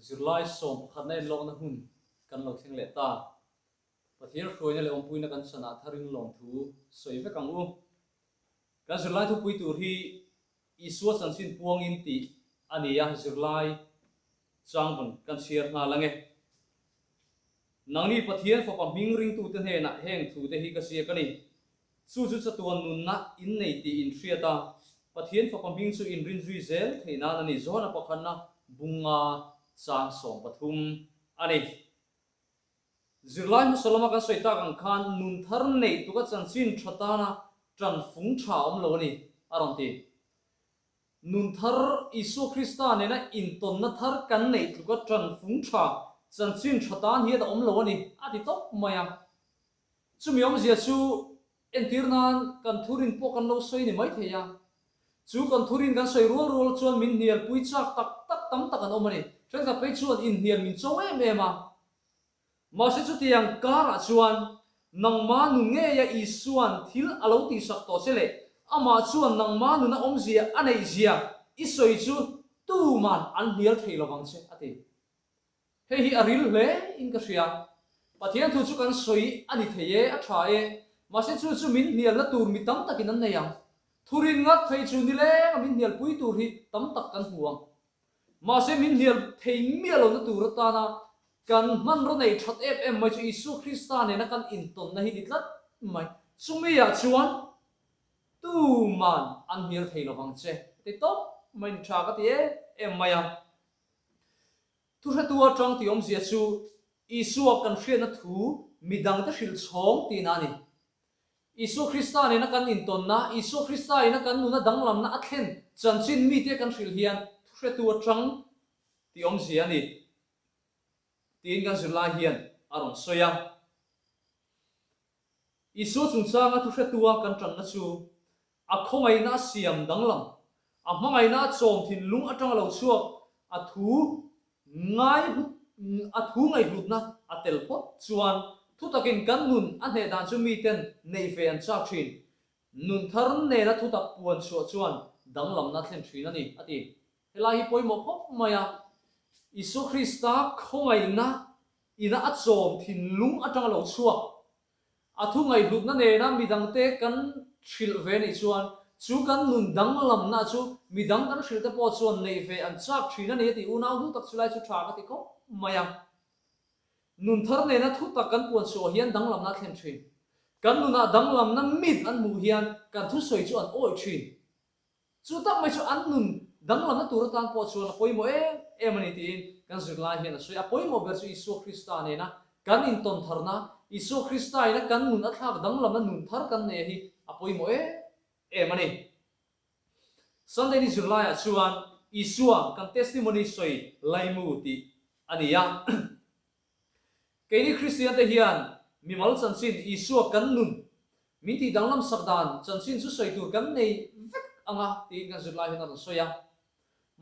Zirlai sawm pakhatna enlawkna hun kan lo thleng leh ta. Pathian hruaina leh awmpuina kan chanah tharin lawmthu sawi vek ang u. Kan zirlai thupui tur hi Isua chanchin puangin tih a ni a, zirlai changvawn kan chhiar nghal ang e. Nangni Pathian Fapa hming ringtute hnenah heng thute hi ka ziak a ni. Chu chu chatuan nunna in nei tih in hriat a, Pathian Fapa hming chu in rin zui zel theih nan a ni. Johana pakhatna bunga chang 13 a ni. Zirlai hmasa lama kan sawi tak ang khan nun thar neih tuka chanchin tha tana tan fung tha a awm lo a ni, a rawn ti. Nun thar Isua Krista nena intawnna thar kan neih tluka tan fung tha chanchin tha tan hian a awm lo a ni, a ti tawp mai a. Chumi awmzia chu entir nan kan thurin pawh kan lo sawi ni maithei a. Chu kan thurin kan sawi rual rual chuan min hnialpui chak tak tak tam tak an awm a ni. Thenkhat phei chuan inhnial min cho em em a. Mahse chutiang karah chuan nangma nun ngeia Isua'n thil a lo tihsak tawh che leh amah chuan nangma nuna awmzia a neihzia i sawi chu tuman an hnial thei lovang che, a ti. Hei hi a ril hle in ka hria. Pathian thu chu kan sawi a ni thei e, a tha e. Mahse chu chu min hnialna tur mi tam takin an nei ang. Thurin ngat phei chu nileng a min hnialpui tur hi tam tak kan hmu ang. Mahse min hnial thei miah lohna tur atana kan hmanraw nei that em em mai chu Isua Krista nena kan intawnna hi ni tlat mai. Chumi ah chuan tuman an hnial thei lovang che a ti tawp mai ni tha ka ti em em mai a. Thuhretu atang tih awmzia chu Isua kan hriatna thu midangte hrilh chhawng tihna a ni. Isua Krista nena kan intawnna, Isua Krista ina kan nuna danglamna a thlen chanchin mite kan hrilh hian thuhretu atang tih awmzia a ni tiin kan zirlai hian a rawn sawi a. Isua chungchanga thuhretua kan tanna chu A khawngaihna a siam danglam, a hmangaihna a chawm thinlung atanga lo chhuak, a thu ngaihhlut a thu ngaihhlutna a tel phawt chuan thutakin kan nun a hneh dan chu miten neih ve an chak thin. Nun thar nena thutak puan chhuah chuan danglamna a thlen thin a ni, a ti. Helai hi pawimawh khawp mai a, Isua Krista khawngaihna ina a chawm thinlung atanga lo chhuak, A thu ngaihhlutna nena midangte kan hrilh ve nih chuan chu kan nun danglamna chu midang kan hrilh te pawh chuan neih ve an chak thin a ni a tih unau hnu tak chu lai chu tha ka ti khawp mai a. Nun thar nena thu tak kan puan chhuah hian danglamna a thlen thin. Kan nunah danglamna mit an hmuh hian kan thusawi chu an awih thin. Chu tak mai chu an nun danglamna tur atan pawh chuan a pawimawh em em a ni tiin kan zirlai hian a sawi. A pawimawh ber chu Isua Krista nena kan intawn tharna, Isua Krista ina kan nun a thlak danglamna nun thar kan neia hi a pawimawh em em a ni. Sunday ni zirlaiah chuan Isua kan testimony sawi laimu tih a ni a. Keini Kristiante hian mimal chanchin Isua kan nun min tih danglam sak dan chanchin chu sawi tur kan nei vek ang a tiin kan zirlai hian a rawn sawi a.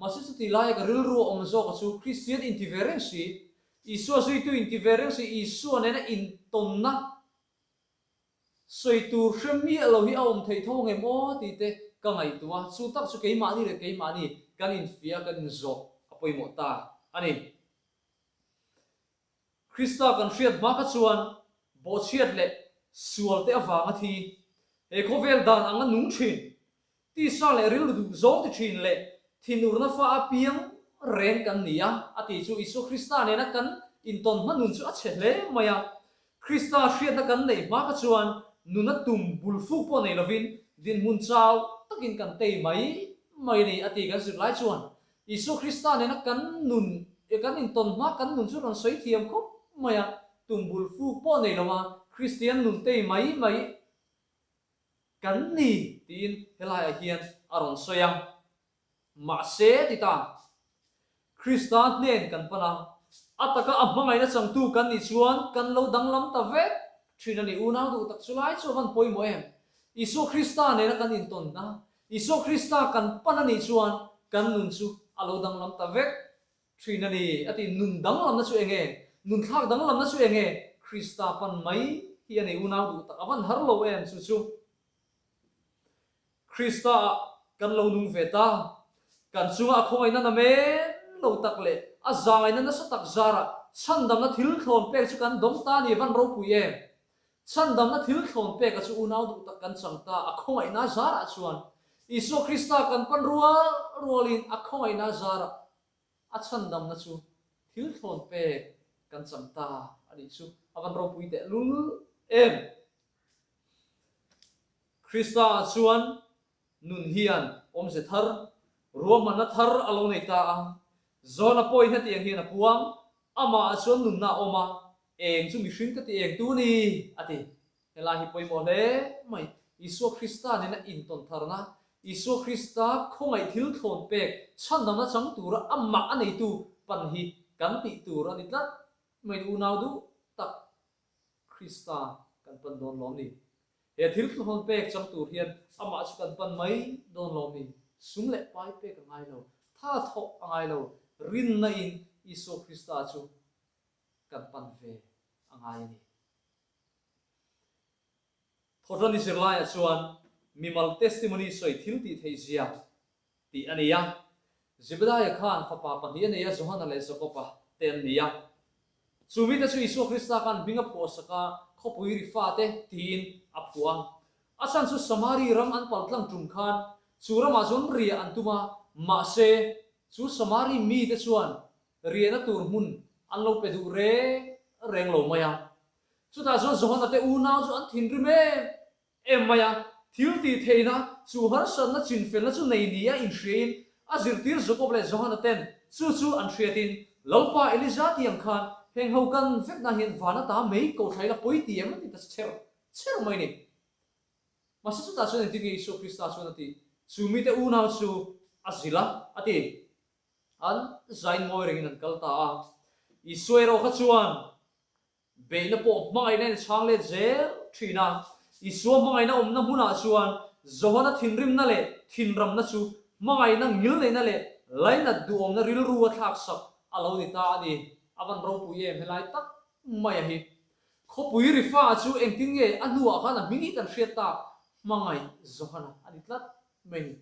Mahse chutih laia ka rilru a awm zawk a chu Kristian inti ve reng si, Isua zuitu inti ve reng si, Isua nena intawnna sawi tur hre miah lo hi a awm theih tho ang em aw tih te ka ngaihtuah a, chu tak chu keimahni leh keimahni kan infiah a kan inzawh a pawimawh ta a ni. Krista kan hriat hma kha chuan bawhchhiat leh sual te avanga thi, he khawvel dan anga nung thin, tisa leh rilru duh zawng ti thin leh thinurna fa a piang reng kan ni a, a ti chu Isua Krista nena kan intawn hma nun chu a chhe hle mai a. Krista hriatna kan neih hma kha chuan nuna tum bul fuk pawh nei lovin dinhmun chau takin kan tei mai mai a ni, a ti kan zirlai chuan Isua Krista nena kan nun eh kan intawn hma kan nun chu rawn sawi thiam khawp mai a, tum bul fuk pawh nei lo a, Kristian nun tei mai mai kan ni tiin helaiah hian a rawn sawi a. Mahse ti ta, Krista hnen kan pan a, a taka a hmangaihna changtu kan nih chuan kan lo danglam ta vek thin a ni. Unau duh tak chu lai chu a van pawimawh em? Isua Krista nena kan intawn a, Isua Krista kan pan a nih chuan kan nun chu a lo danglam ta vek thin a ni, a ti. Nun danglamna chu eng nge? Nun thlak danglamna chu eng nge? Krista pan mai hi a ni, unau duh tak a van har lo em chu chu. Krista ah kan lo nung ve ta, kan chunga a khawngaihna na men lo tak leh a zangaihna nasa tak zarah chhandamna thil thlawn pek chu kan dawng ta a ni, van ropui em? Chhandamna thil thlawn peka chu unau duh tak kan chang ta, a khawngaihna zarah chuan Isua Krista kan pan rual rualin a khawngaihna zarah a chhandamna chu thil thlawn pek kan chang ta a nih chu a van ropui teh lul em. Krista ah chuan nun hian awmze thar, ruahmanna thar a lo nei ta a, Zawna pawhin hetiang hian a puang, Amah ah chuan nunna a awm a, eng chu mihring ka ti eng tu ni? a ti. Helai hi pawimawh hle mai. Isua Krista nena intawn tharna, Isua Krista khawngaih thil thlawn pek chhandamna chang tura amah a neitu pan hi kan tih tur a ni tlat mai ni unau duh tak Krista kan pan dawn lawm ni. He thil thlawn pek chang tur hian amah chu kan pan mai dawn lawm ni. Sum leh pai pek a ngai lo, tha thawh a ngai lo, rinna in Isua Krista chu kan pan ve a ngai a ni. Thawhṭan i zirlaiah chuan mimal testimony sawi thil tih theih zia tih a ni a. Zebediah khan fapa pahnih a nei a, Johana leh Jakoba te an ni a. Chu mite chu Isua Krista khan hming a phuahsak a, khawpui ri fate tiin a phuah a. A chhan chu Samari ram an paltlang tum khan chu ramah chuan riah an tum a, mahse chu Samari mite chuan riahna tur hmun an lo pe duh reng reng lo mai a. Chutah chuan Johana te unau chu an thinrim em em mai a, thil tih theihna chu harsatna chinfelna chu nei nia inhriain a zirtir Jakob leh Johana ten chu chu an hriatin Lalpa Elija tih ang khan heng ho kan vekna hian van ata mei ko thlai la pawi ti em a ti ta chher chher mai ni. Mahse chutah chuan engtin nge Isua Krista chuan a tih? Chu mite unau chu a zilh a, a ti. An zain ngawi rengin an kal ta a. Isua erawh kha chuan Beihna pawh hmangaihna in chhang let zel thin a. Isua hmangaihna awmna hmunah chuan Johana thinrimna leh thinramna chu hmangaihna ngilneihna leh lainat duhawmna rilru a thlaksak a lo ni ta a ni. A van ropui em helai tak mai a hi. Khawpui Rifa chu engtin nge a hnuah khan a hming hi kan hriat tak hmangaih Johana a ni tlat mai ni.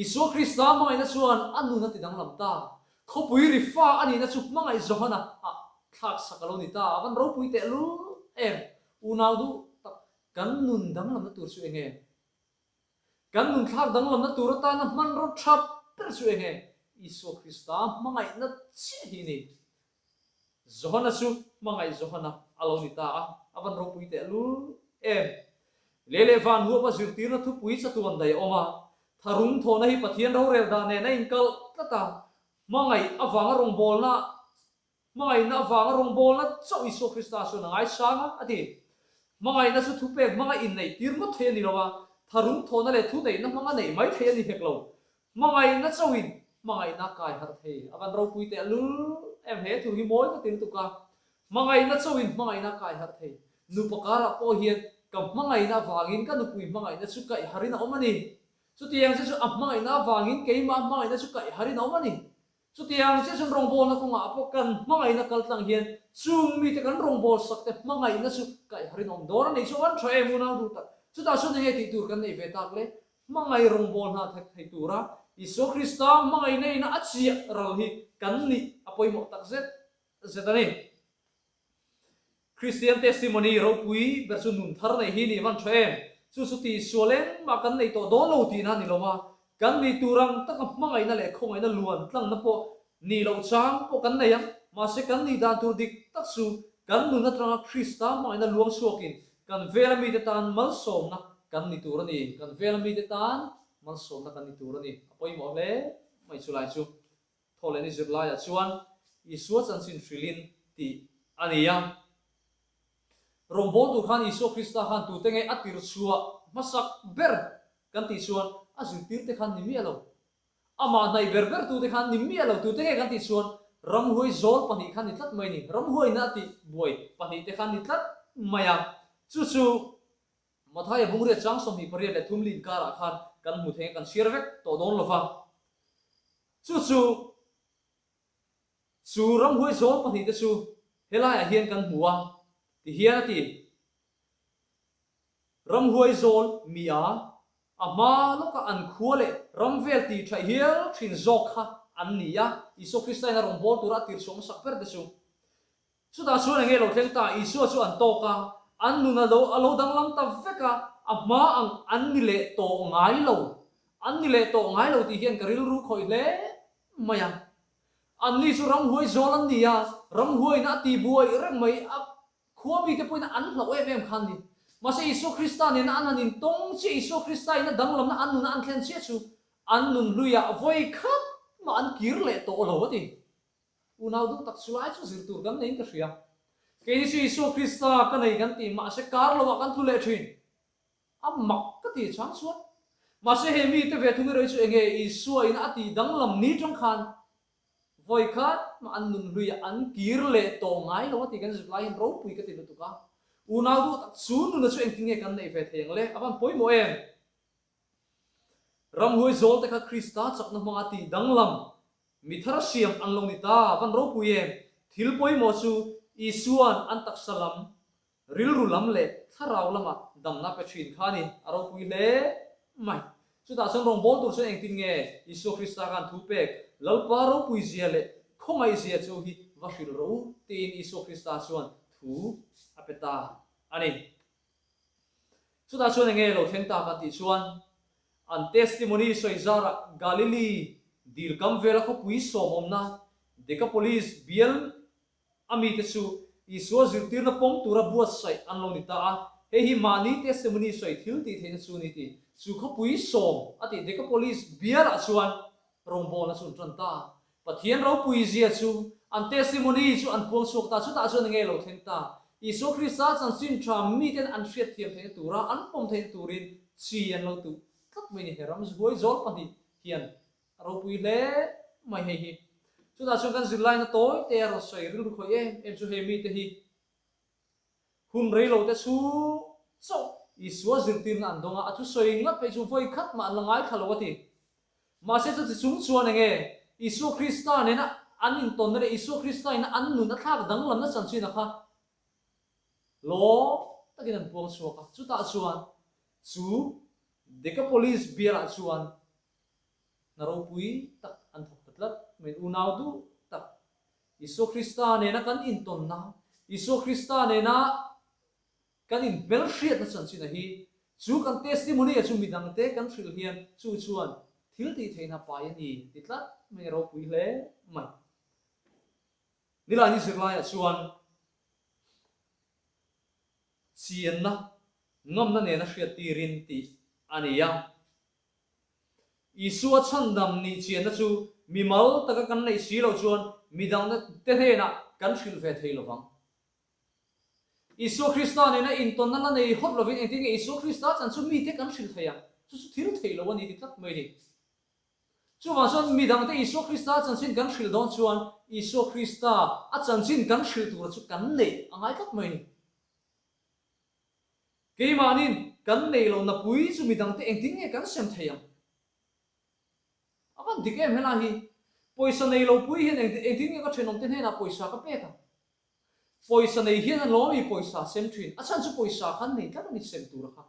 Isua Krista hmangaihna chuan a nun a ti danglam ta. Khawpui ri fa a nihna chu hmangaih Johana ah thlaksak a lo ni ta. A van ropui teh lul em. Unau duh tak, kan nun danglamna tur chu enge? Kan nun thlak danglamna tur atana hmanraw tha ber chu enge? Isua Krista hmangaihna chiah hi ni. Johana chu hmangaih Johana a lo ni ta a, a van ropui teh lul em. Lei leh van huapa zirtirna thupui chatuan daih a awm a, tharum thawhna hi Pathian rorel dan nen a inkalh tlat a, hmangaih avanga rawngbawlna hmangaihna avanga rawngbawlna chauh Isua Krista chuan a ngaisang a, a ti. Hmangaihna chu thupek hmanga inneih tir ngawt thei a ni lo a, tharum thawhna leh thuneihna hmanga neih mai thei a ni hek lo. Hmangaihna chauhin hmangaihna kai harh thei. A van ropui teh lul em he thu hi mawi ka ti lutuk a. Hmangaihna chauhin hmangaihna kai harh thei. Nupa karah pawh hian ka hmangaihna avangin ka nupui hmangaihna chu kaih harhin a awm a ni. Chutiang che chu a hmangaihna avangin keimah hmangaihna chu kaih harhin a awm a ni. Chutiang chiah chuan rawngbawlna kawngah pawh kan hmangaihna kal tlang hian chung mite kan rawngbâwl sakte hmangaihna chu kaihharin awm dawn a nih chu a van tha em unau duh tak. Chutah chuan enge tih tur kan neih ve tak le? Hmangaih rawngbâwl hna thek thei tura Isua Krista hmangaihna ina a chiah ral hi kan nih a pawimawh tak zet zet a ni. Kristian testimony ropui ber chu nun thar nei hi nih van tha em? Chu chu tihsual engmah kan nei tawh dawn lo tihna a ni lo a, kan nih tur ang taka hmangaihna leh khawngaihna luan tlangna pawh nih loh chang pawh kan nei ang. Mahse kan nih dan tur dik tak chu kan nun atanga Krista hmangaihna luang chhuakin kan vela mite tan malsawmna kan ni tur a ni. Kan vela mite tan malsawmna kan ni tur a ni. A pawimawh hle mai chulai chu. Thawhlehni zirlaiah chuan Isua chanchin hrilhin tih a ni a. Rawngbâwl tur khan Isua Krista khan tute nge a tir chhuah hmasak ber kan tih chuan a zirtirte khan ni miah lo. Amah hnaih ber ber tute khan ni miah lo. Tute nge kan tih chuan ramhuai zawl pahnih khan ni tlat mai ni. Ramhuaina a tih buai pahnihte khan ni tlat mai a. Chu chu Mathaia bungriat chang 28 leh 3 inkarah khan kan hmu thei a, kan chhiar vek tawh dawn lo va. Chu chu chu ramhuai zawl pahnihte chu helaiah hian kan hmu a, ti hian a ti. Ramhuai zawl mi a, a hma lawka an khua leh ram vel tih thaih hial thin zawk kha an ni a, Isua Krista in a rawn bawl tura a tir chhuah hmasak ber te chu. Chutah chuan enge lo thleng ta, Isua chu an tawk a, an nun a lo a lo danglam ta vek a, a hma ang an ni leh tawh ngai lo, an ni leh tawh ngai lo tih hian ka rilru khawih hle mai a. Anni chu ramhuai zawl an ni a, ramhuaiin a ti buai reng mai, a khua mite pawhin an hlauh em em kha an ni. Mahse Isua Krista nena an han intawng chiah, Isua Krista ina danglamna an nuna an thlen chiah chu an nun hluiah vawi khat mah an kir leh tawh lo a ti. Unau duh tak chu lai chu zir tur kan neiin ka hria. Keini chu Isua Krista ka nei kan ti, mahse kar lovah kan tlu leh thin. A mak ka ti chang chuan. Mahse he mite ve thung erawh hi chu enge Isua in a tih danglam ni tang khan vawi khat mah an nun hluiah an kir leh tawh ngai lo a ti kan zir lai hian ropui ka ti lutuk a. Unau duh tak chu nuna chu engtin nge kan neih ve thei ang le? A van pawimawh em? Ramhuai zawl te kha Krista chakna hmanga tih danglam mi thar siam an lo ni ta. Van ropui em? Thil pawimawh chu Isua'n an taksa lam, rilru lam leh thlarau lama damna pe thin kha a ni. A ropui hle mai. Chutah chuan rawngbâwl tur chuan engtin nge Isua Krista khan thu pek, Lalpa ropui zia leh khawngaih zia chu hi va hrilh rawh u, tiin Isua Krista chuan thu a pe ta a ni. Chutah chuan enge lo thleng ta kan tih chuan an testimony sawi zarah Galilee dil kam vela khawpui sawmawmna Decapolis bial a mite chu Isua zirtirna pawm tura buatsaih an lo ni ta a, hei hi mahni testimony sawi thil tih theihna chu ni tih chu khawpui sawm a tih Decapolis bialah chuan rawngbawlna chu an tan ta. Pathian ropui zia chu an testimony chu an puang chhuak ta, chutah chuan enge lo thleng ta? Isua Krista chanchin tha miten an hriatthiam theihna tura an pawm theihna turin chi an lo tuh tlat mai ni. He ram huai zawl pahnih hian a ropui hle mai hei hi. Chutah chuan kan zirlaina tawi te a rawn sawi rilru khawih em em chu hei mite hi hun rei lo te chu chauh Isua zirtirna an dawng a, a thusawi ngat phei chu vawi khat mah an la ngaithla lo a ti. Mahse chuti chung chuan enge Isua Krista nena an intawnna leh Isua Krista ina an nun a thlak danglamna chanchin a kha lawm takin an puang chhuak a. Chutah chuan chu Decapolis bialah chuan hna ropui tak an thawk ta tlat mai. Unau duh tak Isua Krista nena kan intawnna, Isua Krista nena Kan inhmelhriatna chanchin a hi chu kan testimony-a chu midangte kan hrilh hian chu chuan thil tih theihna pai a ni ti tlat mai a ropui hle mai. Nilaini zirlaiah chuan chianna ngamna nena hriattirin tih a ni a. Isua chhandam nih chianna chu mimal taka kan neih si loh chuan midangte hnenah kan hrilh ve thei lovang. Isua Krista nena intawnna la nei hawt lovin engtin nge Isua Krista chan chu mite kan hrilh thei ang? Chu chu thil theih lo a ni ti tlat mai a ni. Chuvang chuan midangte Isua Krista chanchin kan hrilh dawn chuan Isua Krista a chanchin kan hrilh tura chu kan neih a ngai tlat mai a ni. Keimahnin kan neih lohna pui chu midangte engtin nge kan sem thei ang? A van dik em helai hi. Pawisa nei lo pui hian engtin nge ka thenawmte hnenah pawisa ka pek ang? Pawisa nei hian an lawm i pawisa sem thin. A chhan chu pawisa khan nei tlat a ni sem tur a kha.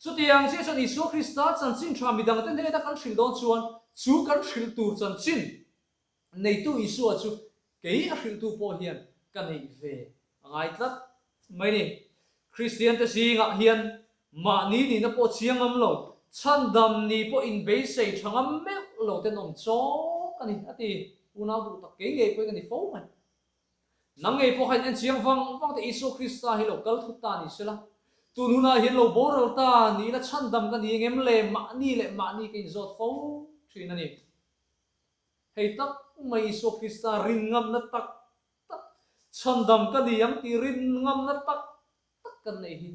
Chutiang chiah chuan Isua Krista chanchin tha midangte hnena kan hrilh dawn chuan chu kan hrilh tur chanchin neitu Isua chu kei a hrilhtu pawh hian ka neih ve a ngai tlat mai ni. Kristiante zingah hian mahni nihna pawh chiang ngam lo, chhandam ni pawh inbeisei tha ngam meuh lo ten awm chawk a ni a ti. Unau duh tak kei ngei pawhin ka ni fo mai. Nang ngei pawh kha in en chiang vang vang teh Isua Krista hi lo kal thut ta ni sela, tun hunah hian lo boral ta ni ila chhandam ka ni engem le mahni leh mahni ka inzawt fo thin a ni. Hei tak mai Isua Krista rin ngamna tak tak, chhandam ka ni ang tih rin ngamna tak tak kan neih hi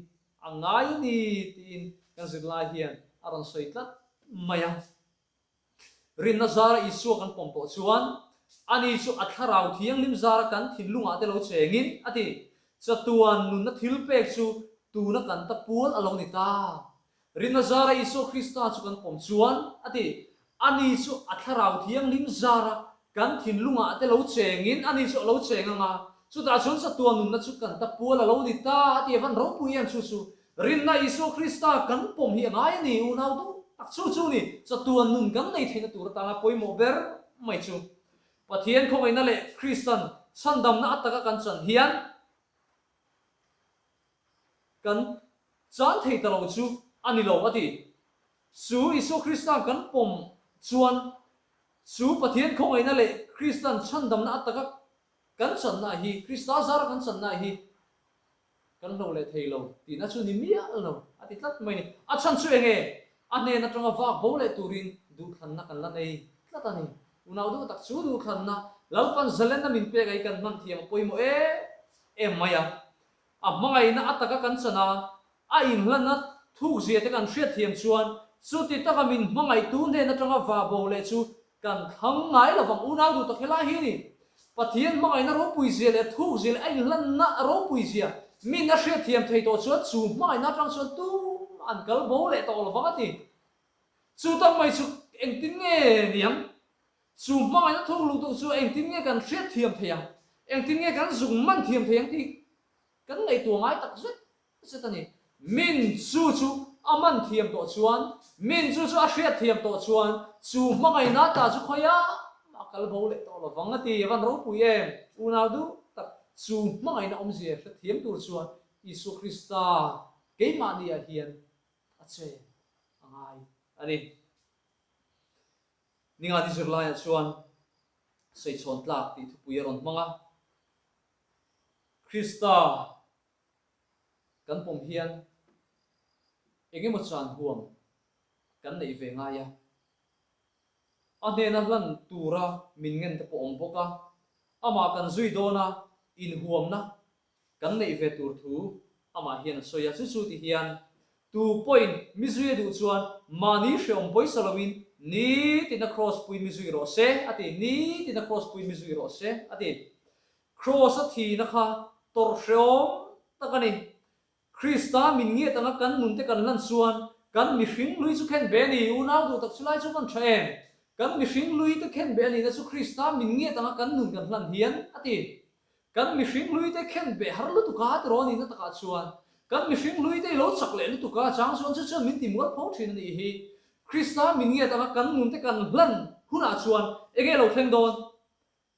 a ngai a ni tiin kan zirlai hian a rawn sawi tlat mai a. Rinna zara Isua kan pawm tawh chuan, ani chu a Thlarau Thianghlim zara kan thinlungah te lo chengin, a ti. Chatuan nunna thilpek chu tuna kan ta pual a lo ni ta. Rinna zara Isua Krista chu kan pawm chuan, a ti. Ani chu a Thlarau Thianghlim zara kan thinlungah te lo chengin, ani chu a lo cheng ang a, chutah chuan chatuan nunna chu kan ta pual a lo ni ta, a ti. A van ropui em chu chu. Rinna Isua Krista kan pawm hi a ngai a ni, unau duh tak chu chu ni, chatuan nun kan nei theihna tur atanga pawimawh ber mai chu. Pathian khawngaihna leh Kristan chhandamna a taka kan chan hian kan chan thei ta lo chu a ni lo a ti. Chu Isua Krista kan pawm chuan chu Pathian khawngaihna leh Kristan chhandamna a taka kan channa hi, Krista zara kan channa hi Kan hlo leh thei lo tihna chu ni miah lo a ti tlat mai ni. A chhan chu enge? A hnen atanga vak bo leh turin duhthlanna kan la nei tlat a ni. Unau duh tak chu duhthlanna Lalpan zalenna min pek a hi kan hman thiam a pawimawh em em mai a. A hmangaihna a taka kan chan a, a inhlanna thukzia te kan hriat thiam chuan chuti taka min hmangaihtu hnen atanga vah bo leh chu Kan thlang ngai lovang unau duh tak helai hi ni. Pathian hmangaihna ropui zia leh thuk zia leh a inhlanna ropui zia min a hriatthiam thei tawh chuan chu hmangaihna atang chuan tumah an kal bo leh tawh lovang a ti. Chu tak mai chu engtin nge niang? Chu hmangaihna thuk lutuk chu engtin nge kan hriatthiam thei ang? Engtin nge kan zung man thiam thei ang tih kan ngaihtuah ngai tak zet Zet a ni. Min chu chu a man thiam tawh chuan, min chu chu a hriat thiam tawh chuan, chu hmangaihna ta chu khawiah mah kal bo leh tawh lovang a ti. A van ropui em? Unau duh tak, chu hmangaihna awmzia hre thiam tur chuan Isua Krista keimahniah hian a che a ngai a ni. Ningati zirlaiah chuan sawichhawn tlak tih thupui a rawn hmang a, Krista Kan pawm hian eng emaw chan huam kan neih ve ngai a, a hnena hlan tura min ngen te pawh awm bawk a, amah kan zui dawn a inhuamna kan neih ve tur thu amah hian a sawi a, chu chu ti hian tu pawhin mi zui a duh chuan mahni hreawm pawisa loin nitin a kraws puiin mi zui rawh se a ti, nitin a kraws puiin mi zui rawh se a ti. Kraws a thihna kha tawrh hreawm tak a ni. Krista min ngiat anga kan nunte kan hlan chuan kan mihring lui chu khen be a ni. Unau duh tak chu lai chu van tha em? Kan mihring lui te khen be a nihna chu Krista min ngiat anga kan nun kan hlan hian a ti. Kan mihring lui te khen be har lutuk a tiraw a nihna takah chuan kan mihring lui te i lo chak leh lutuk a chang chuan chu chuan min ti mual pho thin a nih hi. Krista min ngiat anga kan nunte kan hlan hunah chuan enge lo thleng dawn?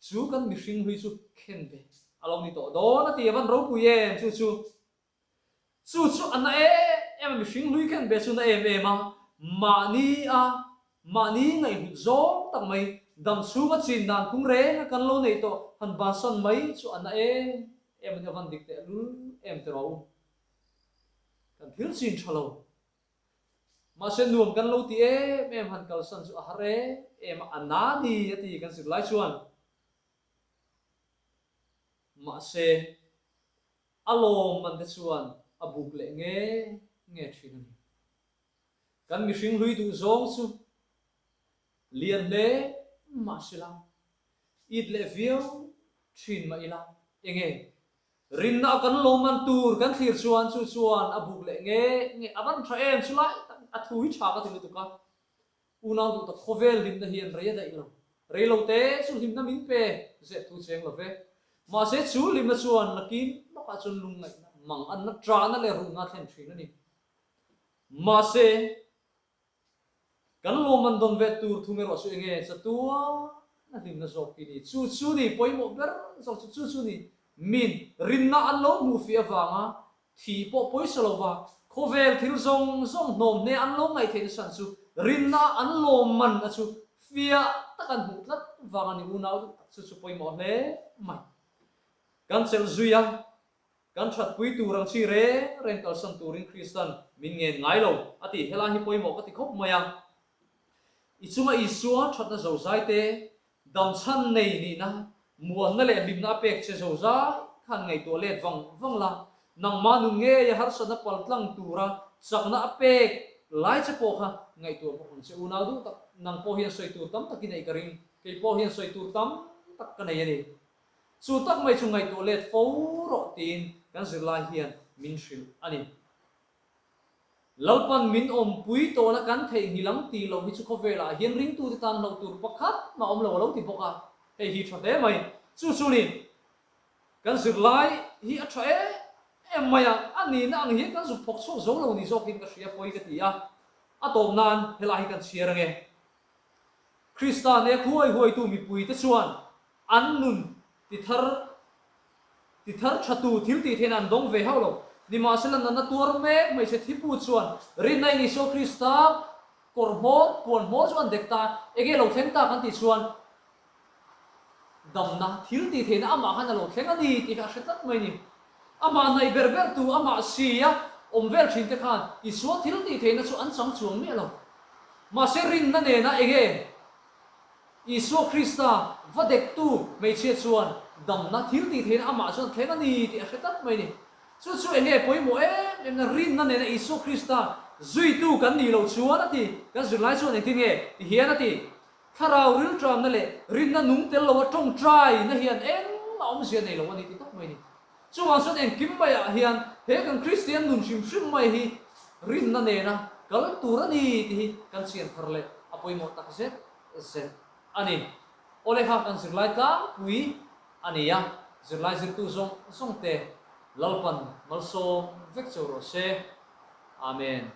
Chu kan mihring hlui chu khen ve a lo ni tawh dawn a ti a van ropui em chu chu. Chu chu a na em em a mihring hlui khen ve chu na em em a, mahni a mahni ngaihhlut zawng tak mai dam chhunga chin dan phung reng a kan lo neih tawh han bansan mai chu a na em em a ni a van dik tehlul em tiraw u. Kan thil chin tha lo. Mahse nuam kan lo ti em em han kalsan chu a har em em a, a na ni a ti kan zir lai chuan. Mahse a lawm man te chuan a buk leh nge nge thin a ni. Kan mihring hlui duh zawng chu lian hle mahsela it leh viau thin mah ila enge Rinna a kan lawmman tur kan thlir chuan chu chuan a buk leh nge nge a van tha em chu lai tak a thu hi tha ka ti lutuk a. Unau duh tak khawvel hlimna hian rei a daih lo. Rei lo te chu hlimna min pe zep thu cheng lo ve. Mahse chu hlimna chuan nakin lawkah chuan lungngaihna, mang anna, ṭahna leh ruhna a thlen ṭhin a ni. Mahse. Kan lawmman dawn ve tur thung erawh chu enge chatuan a hlimna zawk hi ni. Chu chu ni pawimawh ber zawk chu chu chu ni. Min rinna an lo hmuh fih avanga thi pawh pawisa lova khawvel thil zawng zawng hnawm hne an lo ngaih theihna chhan chu rinna an lawmman a chu fiah tak an hmuh tlat vang a ni unau duh tak chu chu pawimawh hle mai. Kan chelh zui a. Kan thatpui tur ang chi reng reng kalsan turin Kristan min ngen ngai lo, a ti. Helai hi pawimawh ka ti khawp mai a. I chunga Isua thatna zozai te, damchhan nei nihna, muanna leh hlimna a pek che zozai khan ngaihtuah let vang vang la, nangmah nun ngeia harsatna paltlang tura chakna a pek lai che pawh kha ngaihtuah bawk ang che. Unau duh tak, nang pawh hian sawi tur tam tak i neih ka ring, kei pawh hian sawi tur tam tak ka nei a ni. Chu tak mai chu ngaihtuah let fo rawh tiin kan zirlai hian min hrilh a ni. Lalpan min awmpui tawhna kan theihnghilh ang tih loh hi chu khawvelah hian ringtute tan hlauh tur pakhat mah awm lo a lo ti bawk a, hei hi tha hle mai. Chu chu ni, kan zirlai hi a tha em em mai a, a nihna ang hian kan zuk phawk chhuak zo lo ni zawkin ka hria pawi ka ti a, a tawp nan helai hi kan chhiar ange. Krista nek huai huaitu mipuite chuan an nun ti thar ti thar thatu thil tih theihna an dawng ve hauh lo. Nimahsela natna tuar mek hmeichhe thipu chuan rinna in Isua Krista kawr hmawr, puan hmawr chu an dek ta, enge lo thleng ta kan tih chuan Damna thil tih theihna amah khan a lo thleng a ni tih kha a hre tlat mai a ni. Amah hnaih ber ber tu, amah si a awm vel thin te khan Isua thil tih theihna chu an chang chuang miah lo. Mahse rinna nena enge Isua Krista va dektu hmeichhia chuan damna thil tih theihna amah chuan thleng a ni tih a hre tlat mai a ni. Chu chu enge pawimawh em em na rinna nena Isua Krista zuitu kan nih loh chuan a ti. Kan zirlai chuan engtin nge ti hian a ti. Thlarau rilṭamna leh rinna nung tel loa ṭawngṭaina hian engmah awmzia nei lo a ni ti tawp mai a ni. Chuvang chuan engkim maiah hian he kan Kristian nun hrim hrim mai hi rinna nena kal tur a ni tih hi kan chian thar leh a pawimawh tak zet zet a ni. Awle kha kan zirlai tlangpui a ni a, zirlai zirtu zawng zawng te Lalpan malsawm vek cheu rawh se. Amen.